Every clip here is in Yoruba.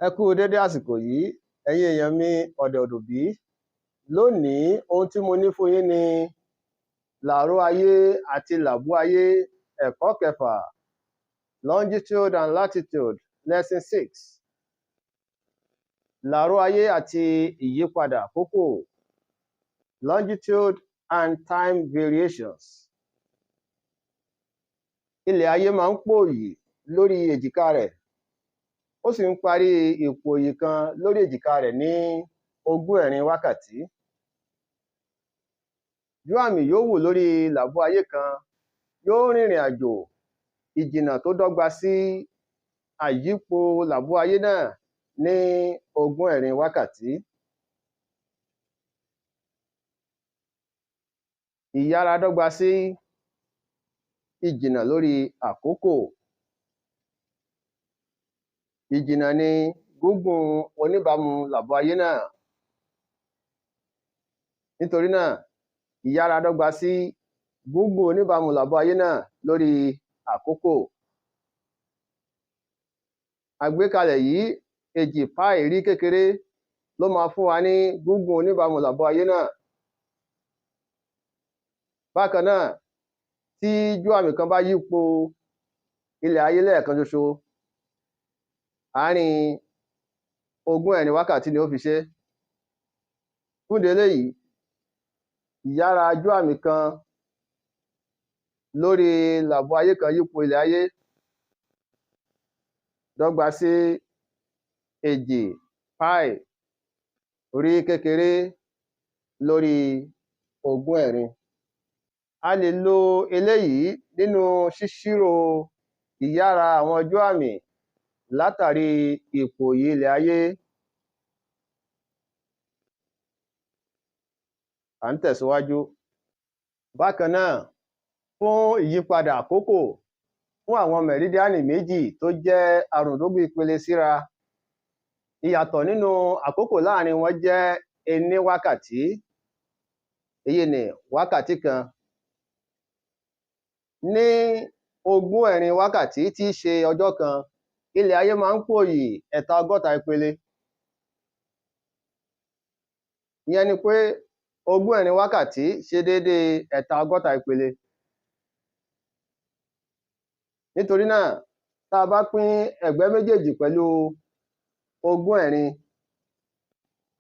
Ẹ kú dédé àsìkò yìí, ẹ̀yin èèyàn mi ọ̀dẹ̀ òdòbí. Lónìí, ohun tí mo ní fún yín ni làró ayé àti làbú ayé, ẹ̀kọ́ kẹfà, longitude and latitude, lesson 6. Làró ayé àti ìyípadà àkókò, longitude and time variations. Ilẹ̀ ayé máa ń pòòyì lórí èjìká rẹ̀, ó sì ń parí ìpòòyì kan lórí èjìká rẹ̀ ní 24 wákàtí. Yó àmì yówù lórí làbú ayé kan yóò rìnrìn àjò ìjìnà tó dọ́gba sí àyípo làbú ayé náà ní 24 wákàtí. Ìyára dọ́gba sí ìjìnà lórí àkókò. Ìjìnà ni gígùn oníbàámu làbú ayé náà. Nítorí náà, ìyára dọ́gba sí gígùn oníbàámu làbú ayé náà lórí àkókò. Àgbékalẹ̀ yìí, èjì páì rí kékeré ló máa fún wa ní gígùn oníbàámu làbú ayé náà. Bákan náà, tí júàmì kan bá yípo ilẹ̀ ayé lẹ́ẹ̀kan ṣoṣo, àárín 24 wákàtí ni ó fi ṣe é. Fún ìdí eléyìí, ìyára júàmì kan lórí làbú ayé kan yípo ilẹ̀ ayé dọ́gba sí èjì páì rí kékeré lórí 24. A lè lo eléyìí nínú ṣíṣírò ìyára àwọn júàmì látàrí ìpòòyì ilẹ̀ ayé. À ń tẹ̀síwájú. Bákan náà, fún ìyípadà àkókò fún àwọn mẹ̀rídíánì méjì tó jẹ́ àrùndógún ìpele síra, ìyàtọ̀ nínú àkókò láàrin wọn jẹ́ ení wákàtí, èyí ni wákàtí kan. Ní 24 wákàtí tí í ṣe ọjọ́ kan, ilẹ̀ ayé máa ń pòòyì 60 ìpele. Ìyẹn ni pé 24 wákàtí ṣe déédéé 60 ìpele. Nítorí náà, tá a bá pín ẹ̀gbẹ́ méjèèjì pẹ̀lú 24,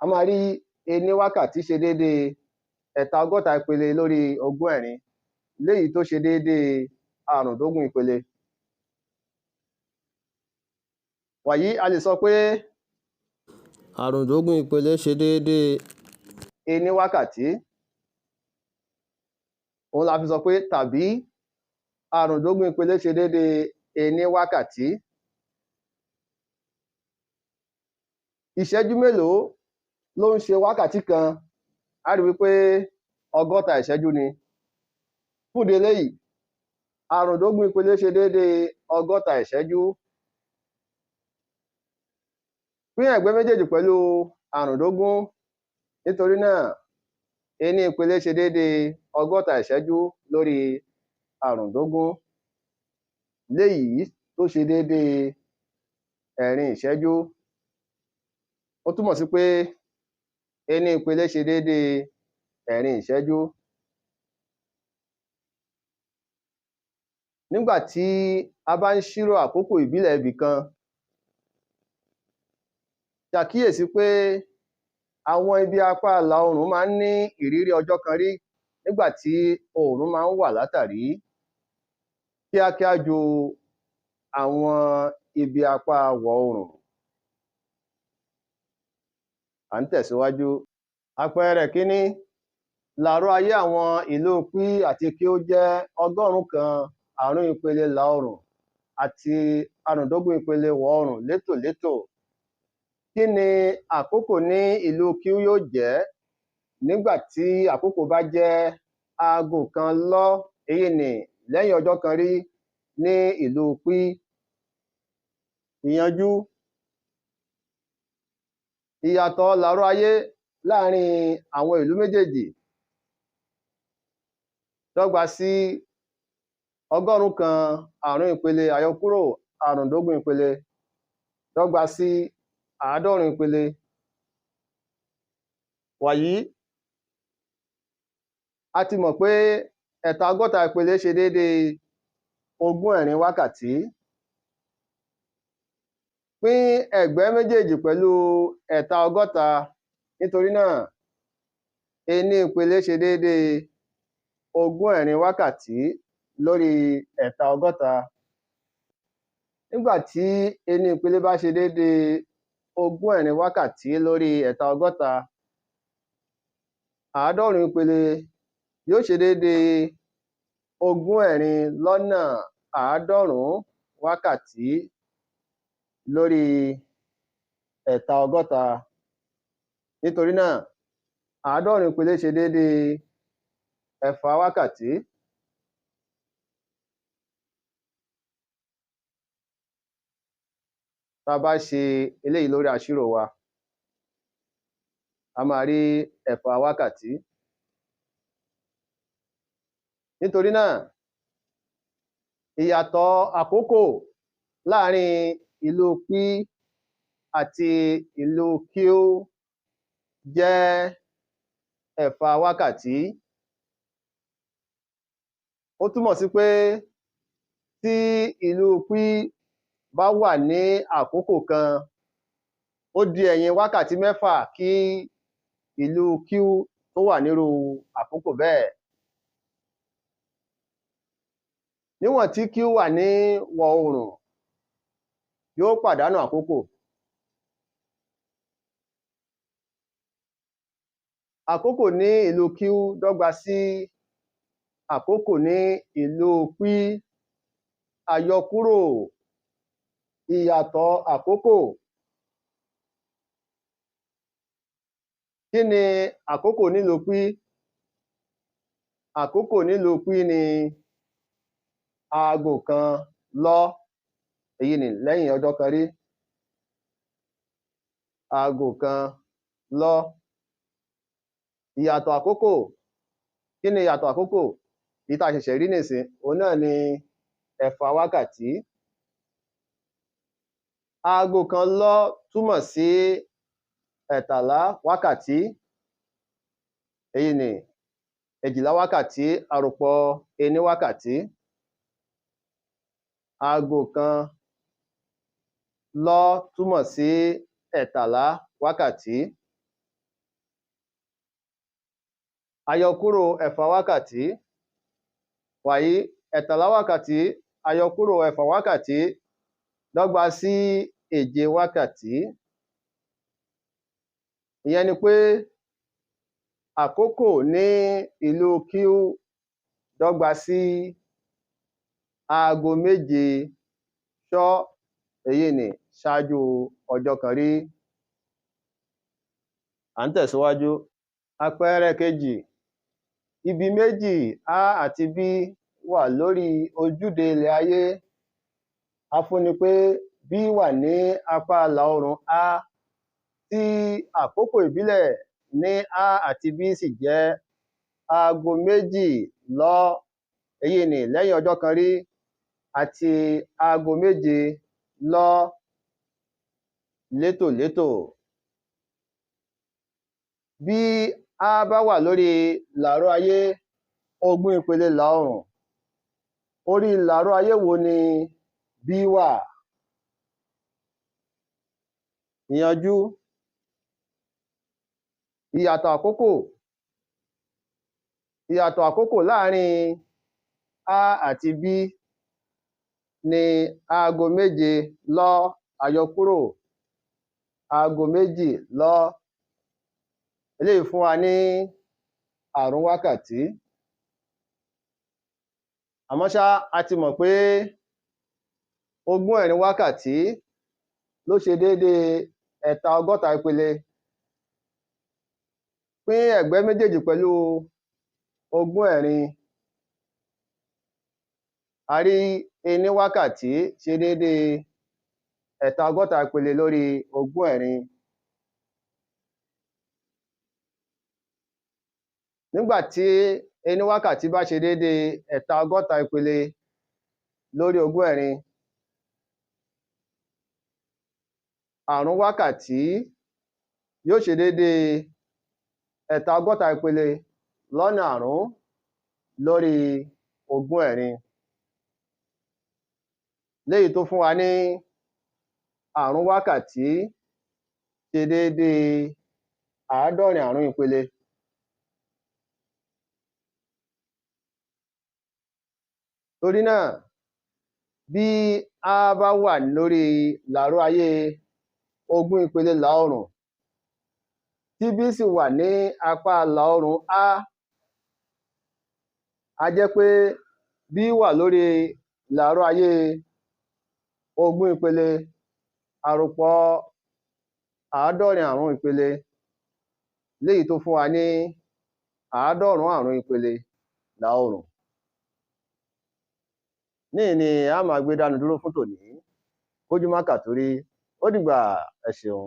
a máa rí ení wákàtí ṣe déédéé 60 ìpele lórí 24, léyìí tó ṣe déédéé àrùndógún ìpele. Wàyí, a lè sọ pé àrùndógún ìpele ṣe déédéé ení wákàtí. Òun la fi sọ pé tàbí àrùndógún ìpele ṣe déédéé ení wákàtí. Ìṣẹ́jú mélòó ló ń ṣe wákàtí kan? A rí wípé 60 ìṣẹ́jú ni. Fún ìdí eléyìí, àrùndógún ìpele ṣe déédéé 60 ìṣẹ́jú. Pín ẹ̀gbẹ́ méjèèjì pẹ̀lú àrùndógún. Nítorí náà, ení ìpele ṣe déédéé 60 ìṣẹ́jú lórí àrùndógún, léyìí tó ṣe déédéé ẹ̀rin ìṣẹ́jú. Ó túmọ̀ sí pé ení ìpele ṣe déédéé ẹ̀rin ìṣẹ́jú. Nígbà tí a bá ń ṣírò àkókò ìbílẹ̀ ibìkan, ṣàkíyèsí pé àwọn ibi apá ìlà oòrùn máa ń ní ìrírí ọjọ́ kan rí nígbà tí oòrùn máa ń wà látàrí kíákíá ju àwọn ibi apá wọ̀ oòrùn. À ń tẹ̀síwájú. Àpẹẹrẹ kínní, làró ayé àwọn ìlú P àti Q jẹ́ 100 àrún ìpele ìlà oòrùn àti àrùndógún ìpele ìwọ̀ oòrùn létòlétò. Kí ni àkókò ní ìlú Q yóò jẹ́ nígbà tí àkókò bá jẹ́ aago kan lọ́, èyí ni lẹ́yìn ọjọ́ kan rí ní ìlú P? Ìyanjú. Ìyàtọ̀ làró ayé láàrin àwọn ìlú méjèèjì dọ́gba sí 100 àrún ìpele àyọkúrò àrùndógún ìpele. dọ́gba sí àádọ́rùn-ún ìpele. Wàyí, a ti mọ̀ pé ẹ̀ta ọgọ́ta ìpele ṣe déédéé ogún ẹ̀rin wákàtí. Pín ẹ̀gbẹ́ méjèèjì pẹ̀lú ẹ̀ta ọgọ́ta, nítorí náà ení ìpele ṣe déédéé ogún ẹ̀rin wákàtí lórí ẹ̀ta ọgọ́ta. Nígbà tí ení ìpele bá ṣe déédéé ogún ẹ̀rin wákàtí lórí ẹ̀ta ọgọ́ta, àádọ́rùn-ún ìpele yóò ṣe déédéé ogún ẹ̀rin lọ́nà àádọ́rùn-ún wákàtí lórí ẹ̀ta ọgọ́ta. Nítorí náà, àádọ́rùn-ún ìpele ṣe déédéé ẹ̀fà wákàtí. Tá a bá ṣe eléyìí lórí àṣírò wa, a máa rí ẹ̀fà wákàtí. Nítorí náà, ìyàtọ̀ àkókò láàrin ìlú P àti ìlú Q jẹ́ ẹ̀fà wákàtí. Ó túmọ̀ sí pé tí ìlú P bá wà ní àkókò kan, ó di ẹ̀yìn wákàtí mẹ́fà kí ìlú Q tó wà nírú àkókò bẹ́ẹ̀. Níwọ̀n tí Q wà ní wọ̀ oòrùn, yóò pàdánù àkókò. Àkókò ní ìlú Q dọ́gba sí àkókò ní ìlú P àyọkúrò ìyàtọ̀ àkókò. Kí ni àkókò nílùú P? Àkókò nílùú P ni aago kan lọ́, èyí ni lẹ́yìn ọjọ́ kan rí. Aago kan lọ́. Ìyàtọ̀ àkókò, kí ni ìyàtọ̀ àkókò? Èyí tá a ṣẹ̀ṣẹ̀ rí nísìn, òun náà ni ẹ̀fà wákàtí. Aago kan lọ́ túmọ̀ sí ẹ̀tàlá wákàtí, èyí ni èjìlá wákàtí àròpọ̀ ení wákàtí. Aago kan lọ́ túmọ̀ sí ẹ̀tàlá wákàtí. Àyọkúrò ẹ̀fà wákàtí. Wàyí, ẹ̀tàlá wákàtí àyọkúrò ẹ̀fà wákàtí dọ́gba sí èje wákàtí. Ìyẹn ni pé àkókò ní ìlú Q dọ́gba sí aago méje ṣọ́, èyí ni ṣáájú ọjọ́ kan rí. À ń tẹ̀síwájú. Àpẹẹrẹ kejì, ibi méjì A àti B wà lórí ojúde ilẹ̀ ayé. A fúnni pé B wà ní apá ìlà oòrùn A, tí àkókò ìbílẹ̀ ní A àti B sì jẹ́ aago méjì lọ́, èyí ni lẹ́yìn ọjọ́ kan rí, àti aago méje lọ́ létòlétò. Bí A bá wà lórí làró ayé ogún ìpele ìlà oòrùn, orí làró ayé wo ni B wà? Ìyanjú. Ìyàtọ̀ àkókò. Ìyàtọ̀ àkókò láàrin A àti B ní aago méje lọ́ àyọkúrò aago méjì lọ́. Eléyìí fún wa ní àrún wákàtí. Àmọ́ ṣá, a ti mọ̀ pé ogún ẹ̀rin wákàtí ló ṣe déédéé ẹ̀ta ọgọ́ta ìpele. Pín ẹ̀gbẹ́ méjèèjì pẹ̀lú ogún ẹ̀rin. A rí ení wákàtí ṣe déédéé ẹ̀ta ọgọ́ta ìpele lórí ogún ẹ̀rin. Nígbà tí ení wákàtí bá ṣe déédéé ẹ̀ta ọgọ́ta ìpele lórí ogún ẹ̀rin, Àrún wákàtí yóò ṣe déédé ẹ̀ta ọgọ́ta ìpele lọ́nà àrún lórí ogún ẹ̀rin, léyìí tó fún wa ní àrún wákàtí ṣe déédé àádọ́rin àrún ìpele. Torí náà, bí A bá wà lórí làró ayé 20 ìpele ìlà oòrùn, tí B sì wà ní apá ìlà oòrùn A, a jẹ́ pé B wà lórí làró ayé 20 ìpele àròpọ̀ àádọ́rin àrún ìpele, léyìí tó fún wa ní àádọ́rùn-ún àrún ìpele ìlà oòrùn. Níhìn-ín ni a ó máa gbé dánu dúró fún tòní. Kójú má kà torí, ó dìgbà, ẹ ṣeun.